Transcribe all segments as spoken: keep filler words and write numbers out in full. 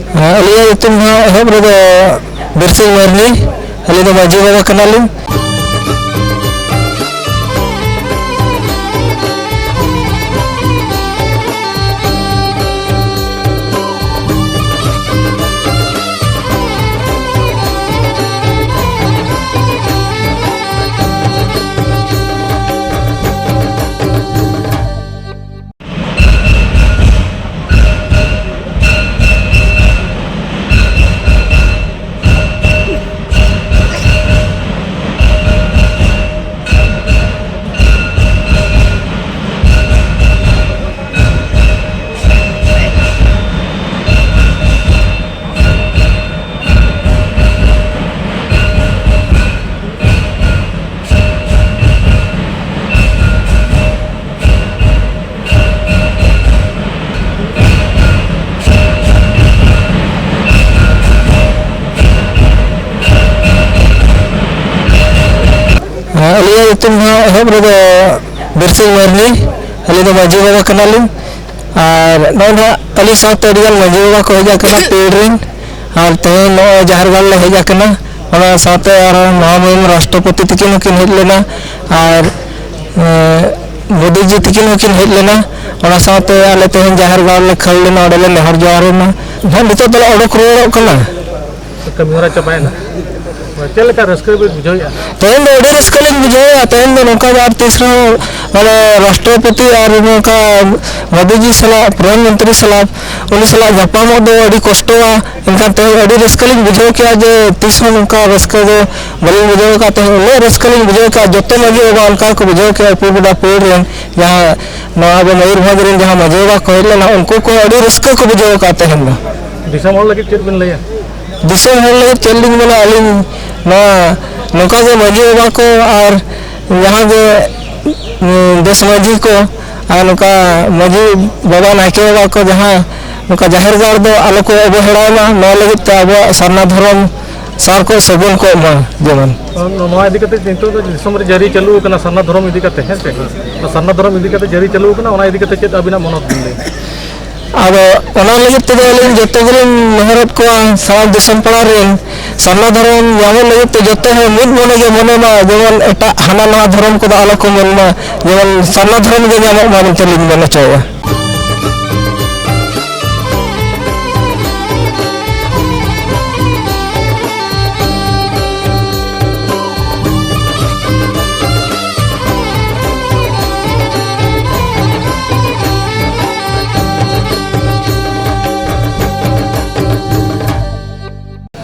ᱟᱹᱞᱤᱧᱟᱜ ᱧᱩᱛᱩᱢ ᱫᱚ ᱮᱦᱚᱵ ᱨᱮᱫᱚ ᱵᱤᱨᱥᱤᱝ ᱢᱟᱹᱨᱰᱤ, ᱟᱹᱞᱤᱧ ᱫᱚ ᱢᱟᱹᱡᱷᱤ ᱵᱟᱵᱟ ᱠᱟᱱᱟᱞᱤᱧ᱾ ᱟᱹᱞᱤᱧᱟᱜ ᱧᱩᱛᱩᱢ ᱫᱚ ᱮᱦᱚᱵ ᱨᱮᱫᱚ ᱵᱤᱨᱥᱤᱝ ᱢᱟᱹᱨᱰᱤ, ᱟᱹᱞᱤᱧ ᱫᱚ ᱢᱟᱹᱡᱷᱤ ᱵᱟᱵᱟ ᱠᱟᱱᱟᱞᱤᱧ᱾ ᱟᱨ ᱱᱚᱜᱼᱚᱭ ᱱᱟᱦᱟᱜ ᱟᱹᱞᱤᱧ ᱥᱟᱶᱛᱮ ᱟᱹᱰᱤᱜᱟᱱ ᱢᱟᱹᱡᱷᱤ ᱵᱟᱵᱟ ᱠᱚ ᱦᱮᱡ ᱟᱠᱟᱱᱟ ᱯᱤᱲ ᱨᱮᱱ, ᱟᱨ ᱛᱮᱦᱮᱧ ᱱᱚᱜᱼᱚᱭ ᱡᱟᱦᱮᱨ ᱜᱟᱲ ᱞᱮ ᱦᱮᱡ ᱟᱠᱟᱱᱟ᱾ ᱚᱱᱟ ᱥᱟᱶᱛᱮ ᱟᱨᱦᱚᱸ ᱢᱚᱦᱟᱢᱚᱦᱤᱢ ᱨᱟᱥᱴᱨᱚᱯᱚᱛᱤ ᱛᱤᱠᱤᱱ ᱦᱚᱸᱠᱤᱱ ᱦᱮᱡ ᱞᱮᱱᱟ, ᱟᱨ ᱮ, ᱢᱳᱫᱤᱡᱤ ᱛᱤᱠᱤᱱ ᱦᱚᱸᱠᱤᱱ ᱦᱮᱡ ᱞᱮᱱᱟ᱾ ᱚᱱᱟ ᱥᱟᱶᱛᱮ ᱟᱞᱮ ᱛᱮᱦᱮᱧ ᱡᱟᱦᱮᱨ ᱜᱟᱲ ᱞᱮ ᱠᱷᱟᱹᱲ ᱞᱮᱱᱟ, ᱚᱸᱰᱮ ᱞᱮ ᱱᱮᱦᱚᱨ ᱡᱚᱦᱟᱨ ᱮᱱᱟ᱾ ᱱᱟᱦᱟᱜ ᱱᱤᱛᱚᱜ ᱫᱚᱞᱮ ᱚᱰᱚᱠ ᱨᱩᱣᱟᱹᱲᱚᱜ ᱠᱟᱱᱟ᱾ ᱠᱟᱹᱢᱤ ᱦᱚᱨᱟ ᱪᱟᱵᱟᱭᱮᱱᱟ᱾ ᱪᱮᱫ ᱞᱮᱠᱟ ᱨᱟᱹᱥᱠᱟᱹ ᱵᱤᱱ ᱵᱩᱡᱷᱟᱹᱣᱮᱫᱼᱟ? ᱛᱮᱦᱮᱧ ᱫᱚ ᱟᱹᱰᱤ ᱨᱟᱹᱥᱠᱟᱹ ᱞᱤᱧ ᱵᱩᱡᱷᱟᱹᱣᱮᱫᱼᱟ᱾ ᱛᱮᱦᱮᱧ ᱫᱚ ᱱᱚᱝᱠᱟ ᱜᱮ ᱟᱨ ᱛᱤᱥ ᱨᱮᱦᱚᱸ ᱢᱟᱱᱮ ᱨᱟᱥᱴᱨᱚᱯᱚᱛᱤ ᱟᱨ ᱱᱚᱝᱠᱟ ᱢᱳᱫᱤᱡᱤ ᱥᱟᱞᱟᱜ, ᱯᱨᱚᱫᱷᱟᱱ ᱢᱚᱱᱛᱨᱤ ᱥᱟᱞᱟᱜ, ᱩᱱᱤ ᱥᱟᱞᱟᱜ ᱧᱟᱯᱟᱢᱚᱜ ᱫᱚ ᱟᱹᱰᱤ ᱠᱚᱥᱴᱚᱣᱟ᱾ ᱮᱱᱠᱷᱟᱱ ᱛᱮᱦᱮᱧ ᱟᱹᱰᱤ ᱨᱟᱹᱥᱠᱟᱹ ᱞᱤᱧ ᱵᱩᱡᱷᱟᱹᱣ ᱠᱮᱜᱼᱟ ᱡᱮ ᱛᱤᱥ ᱦᱚᱸ ᱱᱚᱝᱠᱟ ᱨᱟᱹᱥᱠᱟᱹ ᱫᱚ ᱵᱟᱹᱞᱤᱧ ᱵᱩᱡᱷᱟᱹᱣ ᱟᱠᱟᱫ ᱛᱟᱦᱮᱸᱫ᱾ ᱩᱱᱟᱹᱜ ᱨᱟᱹᱥᱠᱟᱹ ᱞᱤᱧ ᱵᱩᱡᱷᱟᱹᱣ ᱠᱮᱜᱼᱟ, ᱡᱚᱛᱚ ᱢᱟᱹᱡᱷᱤ ᱵᱟᱵᱟ ᱚᱱᱠᱟ ᱜᱮᱠᱚ ᱵᱩᱡᱷᱟᱹᱣ ᱠᱮᱜᱼᱟ᱾ ᱯᱩᱨᱵᱚᱰᱟ ᱯᱤᱲ ᱨᱮᱱ ᱡᱟᱦᱟᱸ ᱱᱚᱣᱟ ᱟᱵᱚ ᱢᱚᱭᱩᱨᱵᱷᱚᱸᱡᱽ ᱨᱮᱱ ᱡᱟᱦᱟᱸ ᱢᱟᱹᱡᱷᱤ ᱵᱟᱵᱟ ᱠᱚ ᱦᱮᱡ ᱞᱮᱱᱟ, ᱩᱱᱠᱩ ᱠᱚ ᱟᱹᱰᱤ ᱨᱟᱹᱥᱠᱟᱹ ᱠᱚ ᱵᱩᱡᱷᱟᱹᱣ ᱟᱠᱟᱫ ᱛᱟᱦᱮᱸᱱ ᱫᱚ᱾ ᱫᱤᱥᱚᱢ ᱦᱚᱲ ᱞᱟᱹᱜᱤᱫ ᱪᱮᱫ ᱵᱤᱱ ᱞᱟᱹᱭᱟ? ᱫᱤᱥᱚᱢ ᱦᱚᱲ ᱞᱟᱹᱜᱤᱫ ᱪᱮᱫ ᱞᱤᱧ ᱢᱮᱱᱟ, ᱟᱹᱞᱤᱧ ᱱᱚᱣᱟ ᱱᱚᱝᱠᱟ ᱜᱮ ᱢᱟᱹᱡᱷᱤ ᱵᱟᱵᱟ ᱠᱚ ᱟᱨ ᱡᱟᱦᱟᱸ ᱜᱮ, ᱩᱸ, ᱫᱮᱥ ᱢᱟᱹᱡᱷᱤ ᱠᱚ ᱟᱨ ᱱᱚᱝᱠᱟ ᱢᱟᱹᱡᱷᱤ ᱵᱟᱵᱟ, ᱱᱟᱭᱠᱮ ᱵᱟᱵᱟ ᱠᱚ ᱡᱟᱦᱟᱸ ᱱᱚᱝᱠᱟ ᱡᱟᱦᱮᱨ ᱜᱟᱲ ᱫᱚ ᱟᱞᱚ ᱠᱚ ᱚᱵᱚᱦᱮᱲᱟᱭ ᱢᱟ, ᱱᱚᱣᱟ ᱞᱟᱹᱜᱤᱫ ᱛᱮ ᱟᱵᱚᱣᱟᱜ ᱥᱟᱨᱱᱟ ᱫᱷᱚᱨᱚᱢ ᱥᱟᱨ ᱠᱚ ᱥᱟᱹᱜᱩᱱ ᱠᱚᱜ ᱢᱟ ᱡᱮᱢᱚᱱ᱾ ᱱᱚᱣᱟ ᱤᱫᱤ ᱠᱟᱛᱮ ᱱᱤᱛᱚᱜ ᱫᱚ ᱫᱤᱥᱚᱢ ᱨᱮ ᱡᱟᱹᱨᱤ ᱪᱟᱹᱞᱩ ᱟᱠᱟᱱᱟ ᱥᱟᱨᱱᱟ ᱫᱷᱚᱨᱚᱢ ᱤᱫᱤ ᱠᱟᱛᱮ, ᱦᱮᱸ ᱥᱮ? ᱚᱱᱟ ᱥᱟᱨᱱᱟ ᱫᱷᱚᱨᱚᱢ ᱤᱫᱤ ᱠᱟᱛᱮ ᱡᱟᱹᱨᱤ ᱪᱟᱹᱞᱩ ᱟᱠᱟᱱᱟ, ᱚᱱᱟ ᱤᱫᱤ ᱠᱟᱛᱮ ᱪᱮᱫ ᱟᱹᱵᱤᱱᱟᱜ ᱢᱚᱱᱚᱛ ᱵᱤᱱ ᱞᱟᱹᱭᱟ? ᱟᱫᱚ ᱚᱱᱟ ᱞᱟᱹᱜᱤᱫ ᱛᱮᱫᱚ ᱟᱹᱞᱤᱧ ᱡᱚᱛᱚ ᱜᱮᱞᱤᱧ ᱱᱮᱦᱚᱨᱮᱫ ᱠᱚᱣᱟ, ᱥᱟᱱᱟᱢ ᱫᱤᱥᱚᱢ ᱯᱟᱲᱟ ᱨᱮᱱ ᱥᱟᱨᱱᱟ ᱫᱷᱚᱨᱚᱢ ᱧᱟᱢᱚᱜ ᱞᱟᱹᱜᱤᱫ ᱛᱮ ᱡᱚᱛᱚ ᱦᱚᱲ ᱢᱤᱫ ᱢᱚᱱᱮ ᱜᱮ ᱢᱚᱱᱮ ᱢᱟ, ᱡᱮᱢᱚᱱ ᱮᱴᱟᱜ ᱦᱟᱱᱟ ᱱᱟᱣᱟ ᱫᱷᱚᱨᱚᱢ ᱠᱚᱫᱚ ᱟᱞᱚ ᱠᱚ ᱢᱮᱱ ᱢᱟ, ᱡᱮᱢᱚᱱ ᱥᱟᱨᱱᱟ ᱫᱷᱚᱨᱚᱢ ᱜᱮ ᱧᱟᱢᱚᱜ ᱢᱟ ᱢᱮᱱᱛᱮ ᱞᱤᱧ ᱢᱮᱱ ᱦᱚᱪᱚᱭᱮᱫᱼᱟ᱾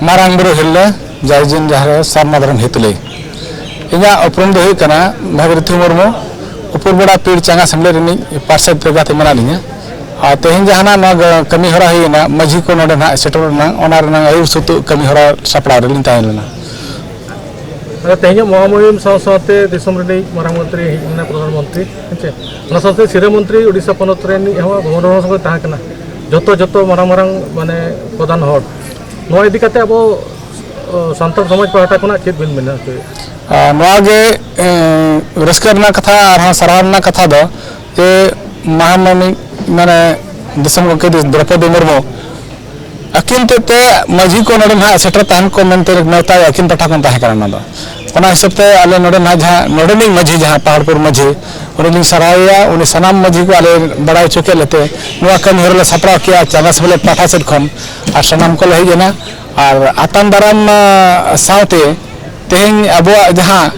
ᱢᱟᱨᱟᱝ ᱵᱩᱨᱩ ᱦᱤᱨᱞᱟᱹ, ᱡᱟᱭ ᱡᱤᱱ ᱡᱟᱦᱮᱨ ᱟᱭᱳ, ᱥᱟᱨᱱᱟ ᱫᱷᱚᱨᱚᱢ ᱦᱤᱛᱞᱟᱹᱭ᱾ ᱤᱧᱟᱹᱜ ᱩᱯᱨᱩᱢ ᱫᱚ ᱦᱩᱭᱩᱜ ᱠᱟᱱᱟ ᱵᱷᱟᱜᱤᱨᱚᱛᱷᱤ ᱢᱩᱨᱢᱩ, ᱩᱯᱩᱨᱵᱮᱲᱟ ᱯᱤᱲ ᱪᱟᱸᱜᱟ ᱥᱮᱢᱞᱮᱫ ᱨᱤᱱᱤᱡ ᱯᱟᱨᱥᱮᱛ ᱞᱮᱠᱟᱛᱮ ᱢᱮᱱᱟᱜ ᱞᱤᱧᱟ᱾ ᱟᱨ ᱛᱮᱦᱮᱧ ᱡᱟᱦᱟᱱᱟᱜ ᱱᱚᱣᱟ ᱜ-, ᱠᱟᱹᱢᱤ ᱦᱚᱨᱟ ᱦᱩᱭᱮᱱᱟ, ᱢᱟᱹᱡᱷᱤ ᱠᱚ ᱱᱚᱰᱮ ᱱᱟᱦᱟᱜ ᱥᱮᱴᱮᱨ ᱨᱮᱱᱟᱜ, ᱚᱱᱟ ᱨᱮᱱᱟᱜ ᱟᱹᱭᱩᱨ ᱥᱩᱛᱩᱜ ᱠᱟᱹᱢᱤ ᱦᱚᱨᱟ ᱥᱟᱯᱲᱟᱣ ᱨᱮᱞᱤᱧ ᱛᱟᱦᱮᱸ ᱞᱮᱱᱟ᱾ ᱟᱫᱚ ᱛᱮᱦᱮᱧᱟᱜ ᱢᱚᱦᱟᱢᱩᱦᱤᱢ ᱥᱟᱶ ᱥᱟᱶᱛᱮ ᱫᱤᱥᱚᱢ ᱨᱤᱱᱤᱡ ᱢᱟᱨᱟᱝ ᱢᱚᱱᱛᱨᱤ ᱦᱮᱡ ᱞᱮᱱᱟ, ᱯᱨᱚᱫᱷᱟᱱ ᱢᱚᱱᱛᱨᱤ, ᱦᱮᱸ ᱪᱮ? ᱚᱱᱟ ᱥᱟᱶᱛᱮ ᱥᱤᱨᱟᱹ ᱢᱚᱱᱛᱨᱤ ᱳᱰᱤᱥᱟ ᱯᱚᱱᱚᱛ ᱨᱮᱱᱤᱡ ᱦᱚᱸ ᱜᱚᱢᱚᱰᱚᱱ ᱥᱚᱸᱜᱮ ᱛᱟᱦᱮᱸ ᱠᱟᱱᱟ᱾ ᱡᱚᱛᱚ, ᱡᱚᱛᱚ ᱢᱟᱨᱟᱝ ᱢᱟᱨᱟᱝ, ᱢᱟᱱᱮ, ᱯᱨᱚᱫᱷᱟᱱ ᱦᱚᱲ᱾ ᱱᱚᱣᱟ ᱤᱫᱤ ᱠᱟᱛᱮ ᱟᱵᱚ, ᱚ, ᱥᱟᱱᱛᱟᱲ ᱥᱚᱢᱟᱡᱽ ᱯᱟᱦᱴᱟ ᱠᱷᱚᱱᱟᱜ ᱪᱮᱫ ᱵᱤᱱ ᱢᱮᱱ ᱦᱚᱪᱚᱭᱮᱫᱼᱟ? ᱟᱨ ᱱᱚᱣᱟ ᱜᱮ, ᱮᱸ, ᱨᱟᱹᱥᱠᱟᱹ ᱨᱮᱱᱟᱜ ᱠᱟᱛᱷᱟ ᱟᱨᱦᱚᱸ ᱥᱟᱨᱦᱟᱣ ᱨᱮᱱᱟᱜ ᱠᱟᱛᱷᱟ ᱫᱚ ᱡᱮ ᱢᱟᱦᱟᱢᱟᱹᱱᱤ, ᱢᱟᱱᱮ, ᱫᱤᱥᱚᱢ ᱜᱚᱢᱠᱮ ᱫᱨᱚᱯᱚᱫᱤ ᱢᱩᱨᱢᱩ ᱟᱹᱠᱤᱱ ᱛᱮᱫ ᱛᱮ ᱢᱟᱹᱡᱷᱤ ᱠᱚ ᱱᱚᱰᱮ ᱱᱟᱦᱟᱜ ᱥᱮᱴᱮᱨ ᱛᱟᱦᱮᱱ ᱠᱚ ᱢᱮᱱᱛᱮ ᱱᱮᱣᱛᱟ ᱟᱹᱠᱤᱱ ᱯᱟᱦᱴᱟ ᱠᱷᱚᱱ ᱛᱟᱦᱮᱸ ᱠᱟᱱᱟ ᱚᱱᱟ ᱫᱚ᱾ ᱚᱱᱟ ᱦᱤᱥᱟᱹᱵ ᱛᱮ ᱟᱞᱮ ᱱᱚᱰᱮ ᱱᱟᱦᱟᱜ ᱡᱟᱦᱟᱸ ᱱᱚᱰᱮᱱᱤᱡ ᱢᱟᱹᱡᱷᱤ, ᱡᱟᱦᱟᱸ ᱯᱟᱦᱟᱲᱯᱩᱨ ᱢᱟᱹᱡᱷᱤ, ᱩᱱᱤ ᱞᱤᱧ ᱥᱟᱨᱦᱟᱣᱮᱭᱟ᱾ ᱩᱱᱤ ᱥᱟᱱᱟᱢ ᱢᱟᱹᱡᱷᱤ ᱠᱚ ᱟᱞᱮ ᱵᱟᱲᱟᱭ ᱦᱚᱪᱚ ᱠᱮᱫ ᱞᱮᱛᱮ ᱱᱚᱣᱟ ᱠᱟᱹᱢᱤ ᱦᱚᱨᱟ ᱞᱮ ᱥᱟᱯᱲᱟᱣ ᱠᱮᱜᱼᱟ ᱪᱟᱸᱜᱟ ᱥᱮᱢᱞᱮᱫ ᱯᱟᱦᱴᱟ ᱥᱮᱫ ᱠᱷᱚᱱ᱾ ᱟᱨ ᱥᱟᱱᱟᱢ ᱠᱚᱞᱮ ᱦᱮᱡ ᱮᱱᱟ᱾ ᱟᱨ ᱟᱛᱟᱝ ᱫᱟᱨᱟᱢ, ᱟ, ᱥᱟᱶᱛᱮ ᱛᱮᱦᱮᱧ ᱟᱵᱚᱣᱟᱜ ᱡᱟᱦᱟᱸ,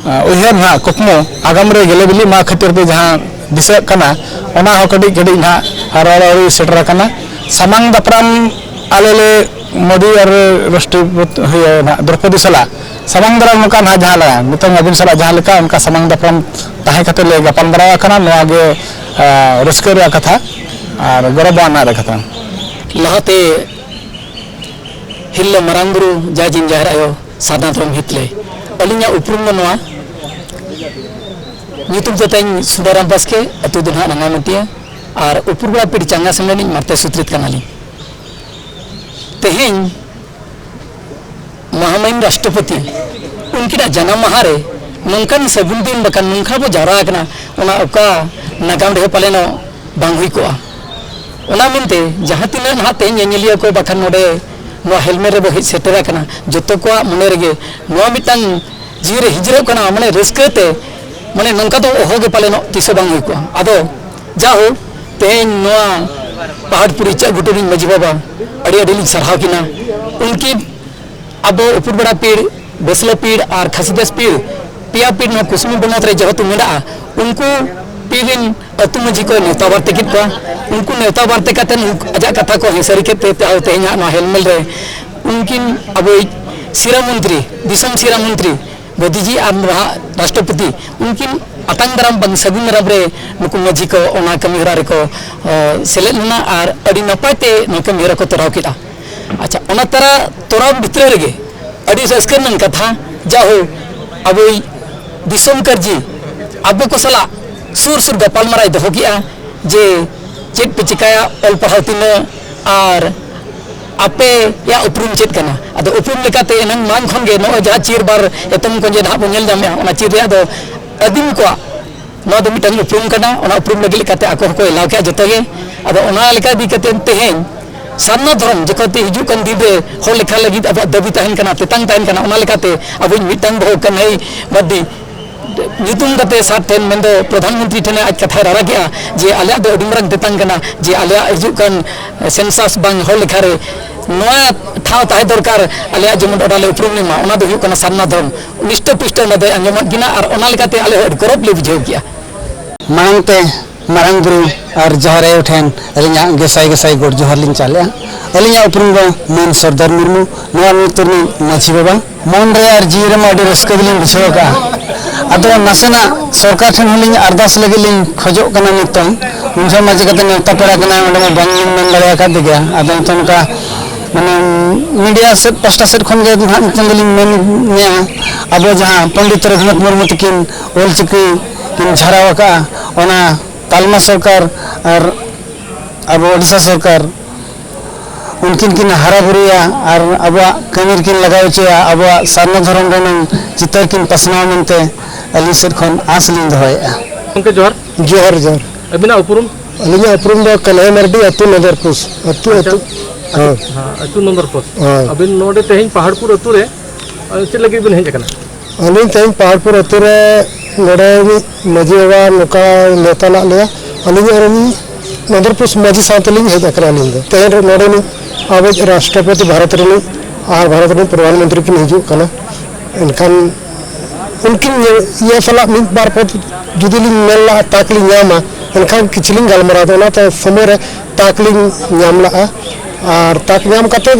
ᱟ, ᱩᱭᱦᱟᱹᱨ ᱱᱟᱦᱟᱜ ᱠᱩᱠᱢᱩ ᱟᱜᱟᱢ ᱨᱮ ᱜᱮᱞᱮ ᱵᱤᱞᱤᱜ ᱢᱟ ᱠᱷᱟᱹᱛᱤᱨ ᱛᱮ ᱡᱟᱦᱟᱸ ᱫᱤᱥᱟᱹᱜ ᱠᱟᱱᱟ, ᱚᱱᱟ ᱦᱚᱸ ᱠᱟᱹᱴᱤᱡ ᱠᱟᱹᱴᱤᱡ ᱱᱟᱦᱟᱜ ᱨᱚᱲ ᱟᱹᱣᱨᱤ ᱥᱮᱴᱮᱨ ᱟᱠᱟᱱᱟ᱾ ᱥᱟᱢᱟᱝ ᱫᱟᱯᱨᱟᱢ ᱟᱞᱮ ᱞᱮ ᱢᱳᱫᱤ ᱟᱨ ᱨᱟᱥᱴᱨᱚᱯᱚᱛᱤ, ᱤᱭᱟᱹ, ᱱᱟᱦᱟᱜ ᱫᱨᱚᱯᱚᱫᱤ ᱥᱟᱞᱟᱜ ᱥᱟᱢᱟᱝ ᱫᱟᱨᱟᱢ ᱱᱚᱝᱠᱟ ᱱᱟᱦᱟᱜ ᱡᱟᱦᱟᱸ ᱞᱮᱠᱟ, ᱱᱤᱛᱚᱝ ᱟᱹᱵᱤᱱ ᱥᱟᱞᱟᱜ ᱡᱟᱦᱟᱸ ᱞᱮᱠᱟ, ᱚᱱᱠᱟ ᱥᱟᱢᱟᱝ ᱫᱟᱯᱨᱟᱢ ᱛᱟᱦᱮᱸ ᱠᱟᱛᱮ ᱞᱮ ᱜᱟᱯᱟᱞ ᱢᱟᱨᱟᱣ ᱟᱠᱟᱱᱟ᱾ ᱱᱚᱣᱟ ᱜᱮ, ᱟ, ᱨᱟᱹᱥᱠᱟᱹ ᱨᱮᱭᱟᱜ ᱠᱟᱛᱷᱟ ᱟᱨ ᱜᱚᱨᱚᱵᱟᱱᱟᱜ ᱨᱮ ᱠᱟᱛᱷᱟ᱾ ᱞᱟᱦᱟᱛᱮ ᱦᱤᱨᱞᱟᱹ ᱢᱟᱨᱟᱝ ᱵᱩᱨᱩ ᱡᱟᱭ ᱡᱤᱱ ᱡᱟᱦᱮᱨ ᱟᱭᱳ ᱥᱟᱨᱱᱟ ᱫᱷᱚᱨᱚᱢ ᱦᱤᱛᱞᱟᱹᱭ᱾ ᱟᱹᱞᱤᱧᱟᱜ ᱩᱯᱨᱩᱢ ᱫᱚ ᱱᱚᱣᱟ, ᱧᱩᱛᱩᱢ ᱛᱟᱹᱧ ᱥᱩᱫᱟᱨᱟᱢ ᱵᱟᱥᱠᱮ, ᱟᱹᱛᱩ ᱫᱚ ᱱᱟᱦᱟᱜ ᱨᱟᱸᱜᱟᱢᱟᱹᱴᱤᱭᱟᱹ, ᱟᱨ ᱩᱯᱨᱩᱢ ᱵᱟᱲᱟ ᱯᱤᱲ ᱪᱟᱸᱜᱟ ᱥᱮᱢᱞᱮᱫ ᱨᱤᱱᱤᱡ ᱢᱟᱨᱛᱮ ᱥᱩᱛᱨᱮᱛ ᱠᱟᱱᱟᱞᱤᱧ᱾ ᱛᱮᱦᱮᱧ ᱢᱚᱦᱟᱢᱟᱹᱭᱤᱱ ᱨᱟᱥᱴᱨᱚᱯᱚᱛᱤ ᱩᱱᱠᱤᱱᱟᱜ ᱡᱟᱱᱟᱢ ᱢᱟᱦᱟ ᱨᱮ ᱱᱚᱝᱠᱟᱱ ᱥᱟᱹᱜᱩᱱ ᱫᱤᱱ ᱵᱟᱠᱷᱟᱱ ᱱᱚᱝᱠᱟ ᱵᱚ ᱡᱟᱣᱨᱟ ᱟᱠᱟᱱᱟ, ᱚᱱᱟ ᱚᱠᱟ ᱱᱟᱜᱟᱢ ᱨᱮᱦᱚᱸ ᱯᱟᱞᱮᱱᱚᱜ ᱵᱟᱝ ᱦᱩᱭ ᱠᱚᱜᱼᱟ᱾ ᱚᱱᱟ ᱢᱮᱱᱛᱮ ᱡᱟᱦᱟᱸ ᱛᱤᱱᱟᱹᱜ ᱱᱟᱦᱟᱜ ᱛᱮᱦᱮᱧ ᱧᱮᱧᱮᱞᱤᱭᱟᱹ ᱠᱚ ᱵᱟᱠᱷᱟᱱ ᱱᱚᱰᱮ ᱱᱚᱣᱟ ᱦᱮᱞᱢᱮᱴ ᱨᱮᱵᱚ ᱦᱮᱡ ᱥᱮᱴᱮᱨ ᱟᱠᱟᱱᱟ, ᱡᱚᱛᱚ ᱠᱚᱣᱟᱜ ᱢᱚᱱᱮ ᱨᱮᱜᱮ ᱱᱚᱣᱟ ᱢᱤᱫᱴᱟᱝ ᱡᱤᱣᱤ ᱨᱮ ᱦᱤᱡᱨᱟᱹᱜ ᱠᱟᱱᱟ, ᱢᱟᱱᱮ ᱨᱟᱹᱥᱠᱟᱹ ᱛᱮ, ᱢᱟᱱᱮ ᱱᱚᱝᱠᱟ ᱫᱚ ᱚᱦᱚ ᱜᱮ ᱯᱟᱞᱮᱱᱚᱜ ᱛᱤᱥ ᱦᱚᱸ ᱵᱟᱝ ᱦᱩᱭ ᱠᱚᱜᱼᱟ᱾ ᱟᱫᱚ ᱡᱟᱭᱦᱳᱠ, ᱛᱮᱦᱮᱧ ᱱᱚᱣᱟ ᱯᱟᱦᱟᱲᱯᱩᱨ ᱤᱪᱟᱹᱜ ᱜᱷᱩᱴᱩ ᱨᱤᱱ ᱢᱟᱹᱡᱷᱤ ᱵᱟᱵᱟ ᱟᱹᱰᱤ ᱟᱹᱰᱤ ᱞᱤᱧ ᱥᱟᱨᱦᱟᱣ ᱠᱤᱱᱟ᱾ ᱩᱱᱠᱤᱱ ᱟᱵᱚ ᱩᱯᱩᱨ ᱵᱮᱲᱟ ᱯᱤᱲ, ᱵᱟᱹᱥᱞᱟᱹ ᱯᱤᱲ ᱟᱨ ᱠᱷᱟᱹᱥᱤᱫᱟᱥ ᱯᱤᱲ, ᱯᱮᱭᱟ ᱯᱤᱲ ᱱᱚᱣᱟ ᱠᱩᱥᱢᱩ ᱵᱚᱱᱚᱛ ᱨᱮ ᱡᱮᱦᱮᱛᱩ ᱢᱮᱱᱟᱜᱼᱟ, ᱩᱱᱠᱩ ᱯᱤᱲ ᱨᱤᱱ ᱟᱹᱛᱩ ᱢᱟᱹᱡᱷᱤ ᱠᱚ ᱱᱮᱣᱛᱟ ᱵᱟᱨᱛᱮ ᱠᱮᱫ ᱠᱚᱣᱟ᱾ ᱩᱱᱠᱩ ᱱᱮᱣᱛᱟ ᱵᱟᱨᱛᱮ ᱠᱟᱛᱮ ᱩᱱᱠᱩ ᱟᱡᱟᱜ ᱠᱟᱛᱷᱟ ᱠᱚ ᱦᱮᱸ ᱥᱟᱹᱨᱤ ᱠᱮᱫ ᱛᱮ ᱛᱮᱦᱮᱧ ᱛᱮᱦᱮᱧᱟᱜ ᱱᱚᱣᱟ ᱦᱮᱞᱢᱮᱞ ᱨᱮ ᱩᱱᱠᱤᱱ ᱟᱵᱚᱭᱤᱡ ᱥᱤᱨᱟᱹ ᱢᱚᱱᱛᱨᱤ, ᱫᱤᱥᱚᱢ ᱥᱤᱨᱟᱹ ᱢᱚᱱᱛᱨᱤ ᱢᱳᱫᱤᱡᱤ ᱟᱨ ᱱᱟᱦᱟᱜ ᱨᱟᱥᱴᱨᱚᱯᱚᱛᱤ ᱩᱱᱠᱤᱱ ᱟᱛᱟᱝ ᱫᱟᱨᱟᱢ ᱵᱟᱝ ᱥᱟᱹᱜᱩᱱ ᱫᱟᱨᱟᱢ ᱨᱮ ᱱᱩᱠᱩ ᱢᱟᱹᱡᱷᱤ ᱠᱚ ᱚᱱᱟ ᱠᱟᱹᱢᱤ ᱦᱚᱨᱟ ᱨᱮᱠᱚ, ᱚ, ᱥᱮᱞᱮᱫ ᱞᱮᱱᱟ ᱟᱨ ᱟᱹᱰᱤ ᱱᱟᱯᱟᱭ ᱛᱮ ᱱᱚᱣᱟ ᱠᱟᱹᱢᱤ ᱦᱚᱨᱟ ᱠᱚ ᱛᱚᱨᱟᱣ ᱠᱮᱫᱼᱟ᱾ ᱟᱪᱪᱷᱟ, ᱚᱱᱟ ᱛᱟᱨᱟ ᱛᱚᱨᱟᱣ ᱵᱷᱤᱛᱨᱤ ᱨᱮᱜᱮ ᱟᱹᱰᱤ ᱨᱟᱹᱥᱠᱟᱹ ᱨᱮᱱᱟᱜ ᱠᱟᱛᱷᱟ, ᱡᱟᱦᱳ ᱟᱵᱚᱭᱤᱡ ᱫᱤᱥᱚᱢ ᱠᱟᱹᱨᱡᱤ ᱟᱵᱚ ᱠᱚ ᱥᱟᱞᱟᱜ ᱥᱩᱨ ᱥᱩᱨ ᱜᱟᱯᱟᱞᱢᱟᱨᱟᱣ ᱫᱚᱦᱚ ᱠᱮᱫᱼᱟ ᱡᱮ ᱪᱮᱫ ᱯᱮ ᱪᱤᱠᱟᱹᱭᱟ, ᱚᱞ ᱯᱟᱲᱦᱟᱣ ᱛᱤᱱᱟᱹᱜ, ᱟᱨ ᱟᱯᱮᱭᱟᱜ ᱩᱯᱨᱩᱢ ᱪᱮᱫ ᱠᱟᱱᱟ? ᱟᱫᱚ ᱩᱯᱨᱩᱢ ᱞᱮᱠᱟᱛᱮ ᱮᱱᱟᱝ ᱢᱟᱲᱟᱝ ᱠᱷᱚᱱ ᱜᱮ ᱱᱚᱜᱼᱚᱭ ᱡᱟᱦᱟᱸ ᱪᱤᱨ ᱵᱟᱨ ᱮᱛᱚᱢ ᱠᱚ ᱡᱮ ᱱᱟᱦᱟᱜ ᱵᱚᱱ ᱧᱮᱞ ᱧᱟᱢᱮᱫᱼᱟ, ᱚᱱᱟ ᱪᱤᱨ ᱨᱮᱭᱟᱜ ᱫᱚ ᱟᱹᱫᱤᱢ ᱠᱚᱣᱟᱜ ᱱᱚᱣᱟ ᱫᱚ ᱢᱤᱫᱴᱟᱝ ᱩᱯᱨᱩᱢ ᱠᱟᱱᱟ᱾ ᱚᱱᱟ ᱩᱯᱨᱩᱢ ᱞᱟᱹᱜᱤᱫ ᱞᱮᱠᱟᱛᱮ ᱟᱠᱚ ᱦᱚᱸᱠᱚ ᱮᱞᱟᱣ ᱠᱮᱫᱼᱟ ᱡᱚᱛᱚ ᱜᱮ᱾ ᱟᱫᱚ ᱚᱱᱟ ᱞᱮᱠᱟ ᱤᱫᱤ ᱠᱟᱛᱮ ᱛᱮᱦᱮᱧ ᱥᱟᱨᱱᱟ ᱫᱷᱚᱨᱚᱢ ᱡᱚᱠᱷᱚᱱ ᱛᱮ ᱦᱤᱡᱩᱜ ᱠᱟᱱ ᱫᱤᱱ ᱨᱮ ᱦᱚᱲ ᱞᱮᱠᱷᱟ ᱞᱟᱹᱜᱤᱫ ᱟᱵᱚᱣᱟᱜ ᱫᱟᱹᱵᱤ ᱛᱟᱦᱮᱱ ᱠᱟᱱᱟ, ᱛᱮᱛᱟᱝ ᱛᱟᱦᱮᱱ ᱠᱟᱱᱟ, ᱚᱱᱟ ᱞᱮᱠᱟᱛᱮ ᱟᱵᱚᱭᱤᱡ ᱢᱤᱫᱴᱟᱝ ᱵᱟᱹᱦᱩ ᱠᱟᱹᱱᱦᱟᱹᱭ ᱢᱟᱨᱰᱤ ᱧᱩᱛᱩᱢ ᱠᱟᱛᱮ ᱥᱟᱨ ᱴᱷᱮᱱ, ᱢᱮᱱᱫᱚ ᱯᱨᱚᱫᱷᱟᱱ ᱢᱚᱱᱛᱨᱤ ᱴᱷᱮᱱ ᱟᱡ ᱠᱟᱛᱷᱟᱭ ᱨᱟᱲᱟ ᱠᱮᱜᱼᱟ ᱡᱮ ᱟᱞᱮᱭᱟᱜ ᱫᱚ ᱟᱹᱰᱤ ᱢᱟᱨᱟᱝ ᱛᱮᱛᱟᱝ ᱠᱟᱱᱟ ᱡᱮ ᱟᱞᱮᱭᱟᱜ ᱦᱤᱡᱩᱜ ᱠᱟᱱ ᱥᱮᱱᱥᱟᱥ ᱵᱟᱝ ᱦᱚᱲ ᱞᱮᱠᱷᱟ ᱨᱮ ᱱᱚᱣᱟ ᱴᱷᱟᱶ ᱛᱟᱦᱮᱸ ᱫᱚᱨᱠᱟᱨ, ᱟᱞᱮᱭᱟᱜ ᱡᱮᱢᱚᱱ ᱚᱱᱟ ᱞᱮ ᱩᱯᱨᱩᱢ ᱞᱮ ᱢᱟ, ᱚᱱᱟ ᱫᱚ ᱦᱩᱭᱩᱜ ᱠᱟᱱᱟ ᱥᱟᱨᱱᱟ ᱫᱷᱚᱨᱚᱢ᱾ ᱱᱤᱥᱴᱚ ᱯᱩᱥᱴᱚ ᱚᱱᱟ ᱫᱚᱭ ᱟᱸᱡᱚᱢᱟᱫ ᱠᱤᱱᱟ ᱟᱨ ᱚᱱᱟ ᱞᱮᱠᱟᱛᱮ ᱟᱞᱮ ᱦᱚᱸ ᱟᱹᱰᱤ ᱜᱚᱨᱚᱵᱽ ᱞᱮ ᱵᱩᱡᱷᱟᱹᱣ ᱠᱮᱜᱼᱟ᱾ ᱢᱟᱲᱟᱝ ᱛᱮ ᱢᱟᱨᱟᱝ ᱵᱩᱨᱩ ᱟᱨ ᱡᱟᱦᱮᱨ ᱟᱭᱳ ᱴᱷᱮᱱ ᱟᱹᱞᱤᱧᱟᱜ ᱜᱮᱥᱟᱭ ᱜᱮᱥᱟᱭ ᱜᱚᱰ ᱡᱚᱦᱟᱨ ᱞᱤᱧ ᱪᱟᱞᱮᱜᱼᱟ᱾ ᱟᱹᱞᱤᱧᱟᱜ ᱩᱯᱨᱩᱢ ᱫᱚ ᱢᱟᱹᱱ ᱥᱚᱨᱫᱟᱨ ᱢᱩᱨᱢᱩ, ᱱᱚᱣᱟ ᱟᱹᱛᱩ ᱨᱤᱱᱤᱡ ᱢᱟᱹᱡᱷᱤ ᱵᱟᱵᱟ᱾ ᱢᱚᱱ ᱨᱮ ᱟᱨ ᱡᱤᱣᱤ ᱨᱮᱢᱟ ᱟᱹᱰᱤ ᱨᱟᱹᱥᱠᱟᱹ ᱜᱮᱞᱤᱧ ᱵᱩᱡᱷᱟᱹᱣ ᱟᱠᱟᱫᱼᱟ᱾ ᱟᱫᱚ ᱱᱟᱥᱮᱱᱟᱜ ᱥᱚᱨᱠᱟᱨ ᱴᱷᱮᱱ ᱦᱚᱸᱞᱤᱧ ᱟᱨᱫᱟᱥ ᱞᱟᱹᱜᱤᱫ ᱞᱤᱧ ᱠᱷᱚᱡᱚᱜ ᱠᱟᱱᱟ ᱱᱤᱛᱚᱝ᱾ ᱩᱱ ᱡᱚᱦᱚᱜ ᱢᱟ ᱪᱤᱠᱟᱹᱛᱮ ᱱᱮᱣᱛᱟ ᱯᱮᱲᱟ ᱠᱟᱱᱟᱭ, ᱚᱸᱰᱮ ᱢᱟ ᱵᱟᱝᱞᱤᱧ ᱢᱮᱱ ᱫᱟᱲᱮ ᱟᱠᱟᱫ ᱜᱮᱭᱟ᱾ ᱟᱫᱚ ᱱᱤᱛᱚᱝ ᱱᱚᱝᱠᱟ ᱢᱟᱱᱮ ᱢᱤᱰᱤᱭᱟ ᱥᱮᱫ ᱯᱟᱥᱴᱟ ᱥᱮᱫ ᱠᱷᱚᱱ ᱜᱮ ᱱᱟᱦᱟᱜ ᱱᱤᱛᱚᱝ ᱫᱚᱞᱤᱧ ᱢᱮᱱᱮᱫᱼᱟ, ᱟᱵᱚ ᱡᱟᱦᱟᱸ ᱯᱚᱱᱰᱤᱛ ᱨᱚᱜᱷᱩᱱᱟᱛᱷ ᱢᱩᱨᱢᱩ ᱛᱟᱹᱠᱤᱱ ᱚᱞᱪᱤᱠᱤ ᱠᱤᱱ ᱡᱷᱟᱨᱟᱣ ᱟᱠᱟᱫᱼᱟ, ᱚᱱᱟ ᱛᱟᱞᱢᱟ ᱥᱚᱨᱠᱟᱨ ᱟᱨ ᱟᱵᱚ ᱳᱰᱤᱥᱟ ᱥᱚᱨᱠᱟᱨ ᱩᱱᱠᱤᱱ ᱠᱤᱱ ᱦᱟᱨᱟ ᱵᱩᱨᱩᱭᱟ ᱟᱨ ᱟᱵᱚᱣᱟᱜ ᱠᱟᱹᱢᱤ ᱨᱮᱠᱤᱱ ᱞᱟᱜᱟᱣ ᱦᱚᱪᱚᱭᱟ, ᱟᱵᱚᱣᱟᱜ ᱥᱟᱨᱱᱟ ᱫᱷᱚᱨᱚᱢ ᱨᱮᱱᱟᱝ ᱪᱤᱛᱟᱹᱨ ᱠᱤᱱ ᱯᱟᱥᱱᱟᱣ ᱢᱮᱱᱛᱮ ᱟᱹᱞᱤᱧ ᱥᱮᱫ ᱠᱷᱚᱱ ᱟᱸᱥ ᱞᱤᱧ ᱫᱚᱦᱚᱭᱮᱫᱼᱟ᱾ ᱜᱚᱢᱠᱮ ᱡᱚᱦᱟᱨ᱾ ᱡᱚᱦᱟᱨ, ᱡᱚᱦᱟᱨ᱾ ᱟᱹᱵᱤᱱᱟᱜ ᱩᱯᱨᱩᱢ? ᱟᱹᱞᱤᱧᱟᱜ ᱩᱯᱨᱩᱢ ᱫᱚ ᱠᱟᱱᱦᱟᱭ ᱢᱟᱨᱰᱤ, ᱟᱹᱛᱩ ᱱᱚᱫᱚᱨᱯᱩᱥ᱾ ᱟᱹᱛᱩ, ᱟᱪᱪᱷᱟ᱾ ᱟᱹᱛᱩ᱾ ᱦᱮᱸ᱾ ᱦᱮᱸ, ᱟᱹᱛᱩ ᱱᱚᱢᱵᱚᱨ ᱯᱳᱥᱴ᱾ ᱦᱮᱸ᱾ ᱟᱹᱵᱤᱱ ᱱᱚᱰᱮ ᱛᱮᱦᱮᱧ ᱯᱟᱦᱟᱲᱯᱩᱨ ᱟᱹᱛᱩ ᱨᱮ, ᱟᱹ, ᱪᱮᱫ ᱞᱟᱹᱜᱤᱫ ᱵᱤᱱ ᱦᱮᱡ ᱟᱠᱟᱱᱟ? ᱟᱹᱞᱤᱧ ᱛᱮᱦᱮᱧ ᱯᱟᱦᱟᱲᱯᱩᱨ ᱟᱹᱛᱩ ᱨᱮ ᱱᱚᱰᱮ ᱢᱤᱫ ᱢᱟᱹᱡᱷᱤ ᱵᱟᱵᱟ ᱱᱚᱝᱠᱟ ᱱᱮᱣᱛᱟ ᱞᱟᱜ ᱞᱮᱭᱟ᱾ ᱟᱹᱞᱤᱧ ᱟᱨ ᱩᱱᱤ ᱱᱚᱫᱚᱨᱯᱩᱥ ᱢᱟᱹᱡᱷᱤ ᱥᱟᱶ ᱛᱮᱞᱤᱧ ᱦᱮᱡ ᱟᱠᱟᱱᱟ ᱟᱹᱞᱤᱧ ᱫᱚ᱾ ᱛᱮᱦᱮᱧ ᱨᱮ ᱱᱚᱰᱮ ᱱᱤᱡ ᱟᱵᱚᱭᱤᱡ ᱨᱟᱥᱴᱨᱚᱯᱚᱛᱤ ᱵᱷᱟᱨᱚᱛ ᱨᱤᱱᱤᱡ ᱟᱨ ᱵᱷᱟᱨᱚᱛ ᱨᱤᱱ ᱯᱨᱚᱫᱷᱟᱱ ᱢᱚᱱᱛᱨᱤ ᱠᱤᱱ ᱦᱤᱡᱩᱜ ᱠᱟᱱᱟ᱾ ᱮᱱᱠᱷᱟᱱ ᱩᱱᱠᱤᱱ ᱤᱭᱟᱹ ᱥᱟᱞᱟᱜ ᱢᱤᱫ ᱵᱟᱨ ᱯᱚᱫ ᱡᱩᱫᱤ ᱞᱤᱧ ᱢᱮᱱ ᱞᱟᱜᱼᱟ, ᱛᱟᱠ ᱞᱤᱧ ᱧᱟᱢᱟ, ᱮᱱᱠᱷᱟᱱ ᱠᱤᱪᱷᱩ ᱞᱤᱧ ᱜᱟᱞᱢᱟᱨᱟᱣ ᱮᱫᱟ᱾ ᱚᱱᱟᱛᱮ ᱥᱚᱢᱚᱭ ᱨᱮ ᱛᱟᱠ ᱞᱤᱧ ᱧᱟᱢ ᱞᱟᱜᱼᱟ᱾ ᱟᱨ ᱛᱟᱠ ᱧᱟᱢ ᱠᱟᱛᱮ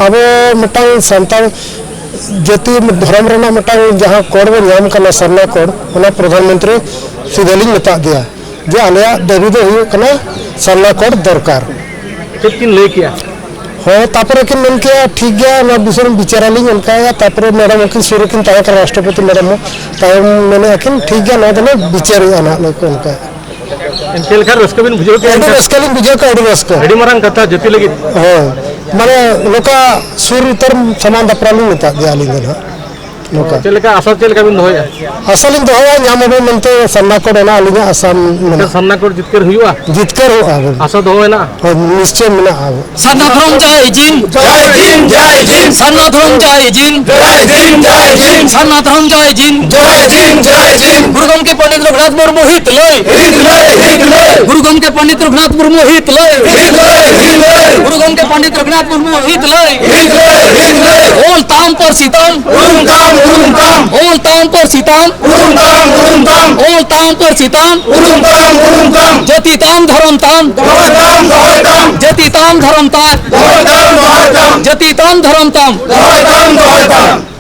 ᱟᱵᱚ ᱢᱤᱫᱴᱟᱝ ᱥᱟᱱᱛᱟᱲ ᱡᱟᱹᱛᱤ ᱫᱷᱚᱨᱚᱢ ᱨᱮᱱᱟᱜ ᱢᱤᱫᱴᱟᱝ ᱡᱟᱦᱟᱸ ᱠᱳᱰ ᱵᱚᱱ ᱧᱟᱢ ᱠᱟᱱᱟ, ᱥᱟᱨᱱᱟ ᱠᱳᱰ, ᱚᱱᱟ ᱯᱨᱚᱫᱷᱟᱱ ᱢᱚᱱᱛᱨᱤ ᱥᱤᱫᱷᱟᱹ ᱞᱤᱧ ᱢᱮᱛᱟᱜ ᱫᱮᱭᱟ ᱡᱮ ᱟᱞᱮᱭᱟᱜ ᱫᱟᱹᱵᱤ ᱫᱚ ᱦᱩᱭᱩᱜ ᱠᱟᱱᱟ ᱥᱟᱨᱱᱟ ᱠᱳᱰ ᱫᱚᱨᱠᱟᱨ᱾ ᱪᱮᱫ ᱠᱤᱱ ᱞᱟᱹᱭ ᱠᱮᱜᱼᱟ? ᱦᱳᱭ, ᱛᱟᱯᱚᱨᱮ ᱠᱤᱱ ᱢᱮᱱ ᱠᱮᱜᱼᱟ, "ᱴᱷᱤᱠ ᱜᱮᱭᱟ, ᱱᱚᱣᱟ ᱵᱤᱥᱚᱭ ᱨᱮ ᱵᱤᱪᱟᱹᱨᱟᱞᱤᱧ", ᱚᱱᱠᱟᱭᱟ᱾ ᱛᱟᱯᱚᱨᱮ ᱢᱮᱰᱟᱢ ᱦᱚᱸᱠᱤᱱ ᱥᱩᱨ ᱨᱮᱠᱤᱱ ᱛᱟᱦᱮᱸ ᱠᱟᱱᱟ, ᱨᱟᱥᱴᱨᱚᱯᱚᱛᱤ ᱢᱮᱰᱟᱢ ᱦᱚᱸ᱾ ᱛᱟᱭᱚᱢ ᱢᱮᱱᱮᱫᱼᱟ ᱠᱤᱱ, "ᱴᱷᱤᱠ ᱜᱮᱭᱟ, ᱱᱚᱣᱟ ᱫᱚᱞᱮ ᱵᱤᱪᱟᱹᱨᱮᱜᱼᱟ ᱱᱟᱦᱟᱜ", ᱱᱚᱝᱠᱟ, ᱚᱱᱠᱟ᱾ ᱪᱮᱫ ᱞᱮᱠᱟ ᱨᱟᱹᱥᱠᱟᱹ ᱵᱤᱱ ᱵᱩᱡᱷᱟᱹᱣ ᱠᱮᱜᱼᱟ ᱟᱹᱰᱤ ᱮᱱᱠᱷᱟᱱ? ᱨᱟᱹᱥᱠᱟᱹ ᱞᱤᱧ ᱵᱩᱡᱷᱟᱹᱣ ᱠᱮᱜᱼᱟ, ᱟᱹᱰᱤ ᱨᱟᱹᱥᱠᱟᱹ᱾ ᱟᱹᱰᱤ ᱢᱟᱨᱟᱝ ᱠᱟᱛᱷᱟ ᱡᱟᱹᱛᱤ ᱞᱟᱹᱜᱤᱫ᱾ ᱦᱳᱭ, ᱢᱟᱱᱮ ᱱᱚᱝᱠᱟ ᱥᱩᱨ ᱩᱛᱟᱹᱨ ᱥᱟᱢᱟᱝ ᱫᱟᱯᱨᱟᱢ ᱞᱤᱧ ᱢᱮᱛᱟᱫ ᱜᱮᱭᱟ ᱟᱹᱞᱤᱧ ᱫᱚ ᱱᱟᱦᱟᱜ᱾ ᱱᱚᱝᱠᱟ᱾ ᱪᱮᱫ ᱞᱮᱠᱟ ᱟᱥᱟ, ᱪᱮᱫ ᱞᱮᱠᱟ ᱵᱤᱱ ᱫᱚᱦᱚᱭᱟ? ᱟᱥᱟ ᱞᱤᱧ ᱫᱚᱦᱚᱭᱟ, ᱧᱟᱢ ᱟᱵᱚᱱ ᱢᱮᱱᱛᱮ ᱥᱟᱨᱱᱟ ᱠᱳᱰ, ᱚᱱᱟ ᱟᱹᱞᱤᱧᱟᱜ ᱟᱥᱟ ᱢᱮᱱᱟᱜᱼᱟ᱾ ᱥᱟᱨᱱᱟ ᱠᱳᱰ ᱡᱤᱛᱠᱟᱹᱨ ᱦᱩᱭᱩᱜᱼᱟ? ᱡᱤᱛᱠᱟᱹᱨᱚᱜᱼᱟ ᱵᱚᱱ᱾ ᱟᱥᱟ ᱫᱚᱦᱚ ᱢᱮᱱᱟᱜᱼᱟ? ᱦᱳᱭ, ᱱᱤᱥᱪᱚᱭ ᱢᱮᱱᱟᱜᱼᱟ ᱟᱵᱚ᱾ ᱥᱟᱨᱱᱟ ᱫᱷᱚᱨᱚᱢ ᱡᱟᱭ ᱡᱤᱱ, ᱡᱟᱭ ᱡᱤᱱ, ᱡᱟᱭ ᱡᱤᱱ᱾ ᱥᱟᱨᱱᱟ ᱫᱷᱚᱨᱚᱢ ᱡᱟᱭ ᱡᱤᱱ, ᱡᱟᱭ ᱡᱤᱱ, ᱡᱟᱭ ᱡᱤᱱ᱾ ᱥᱟᱨᱱᱟ ᱫᱷᱚᱨᱚᱢ ᱡᱟᱭ ᱡᱤᱱ, ᱡᱟᱭ ᱡᱤᱱ, ᱡᱟᱭ ᱡᱤᱱ᱾ ᱜᱩᱨᱩ ᱜᱚᱢᱠᱮ ᱯᱚᱱᱰᱤᱛ ᱨᱚᱜᱷᱩᱱᱟᱛᱷ ᱢᱩᱨᱢᱩ ᱦᱤᱛ ᱞᱟᱹᱭ, ᱦᱤᱛ ᱞᱟᱹᱭ, ᱦᱤᱛ ᱞᱟᱹᱭ᱾ ᱜᱩᱨᱩ ᱜᱚᱢᱠᱮ ᱯᱚᱱᱰᱤᱛ ᱨᱚᱜᱷᱩᱱᱟᱛᱷ ᱢᱩᱨᱢᱩ ᱦᱤᱛ ᱞᱟᱹᱭ, ᱦᱤᱛ ᱞᱟᱹᱭ, ᱦᱤᱛ ᱞᱟᱹᱭ᱾ ᱜᱩᱨᱩ ᱜᱚᱢᱠᱮ ᱯᱚᱱᱰᱤᱛ ᱨᱚᱜᱷᱩᱱᱟᱛᱷ ᱢᱩᱨᱢᱩ ᱦᱤᱛ ᱞᱟᱹᱭ, ᱦᱤᱛ ᱞᱟᱹᱭ, ᱦᱤᱛ ᱞᱟᱹᱭ᱾ ᱚᱞ ᱛᱟᱢ ᱯᱟᱹᱨᱥᱤ ᱛᱟᱢ, ᱩᱨᱩᱢ ᱛᱟᱢ, ᱩᱨᱩᱢ ᱛᱟᱢ᱾ ᱚᱞ ᱛᱟᱢ ᱯᱟᱹᱨᱥᱤ ᱛᱟᱢ, ᱩᱨᱩᱢ ᱛᱟᱢ, ᱩᱨᱩᱢ ᱛᱟᱢ᱾ ᱚᱞ ᱛᱟᱢ ᱯᱟᱹᱨᱥᱤ ᱛᱟᱢ, ᱩᱨᱩᱢ ᱛᱟᱢ, ᱩᱨᱩᱢ ᱛᱟᱢ᱾ ᱡᱟᱹᱛᱤ ᱛᱟᱢ ᱫᱷᱚᱨᱚᱢ ᱛᱟᱢ, ᱫᱚᱦᱚᱭ ᱛᱟᱢ, ᱫᱚᱦᱚᱭ ᱛᱟᱢ᱾ ᱡᱟᱹᱛᱤ ᱛᱟᱢ ᱫᱷᱚᱨᱚᱢ ᱛᱟᱢ, ᱫᱚᱦᱚᱭ ᱛᱟᱢ, ᱫᱚᱦᱚᱭ ᱛᱟᱢ᱾ ᱡᱟᱹᱛᱤ ᱛᱟᱢ ᱫᱷᱚᱨᱚᱢ ᱛᱟᱢ, ᱫᱚᱦᱚᱭ ᱛᱟᱢ, ᱫᱚᱦᱚᱭ ᱛᱟᱢ᱾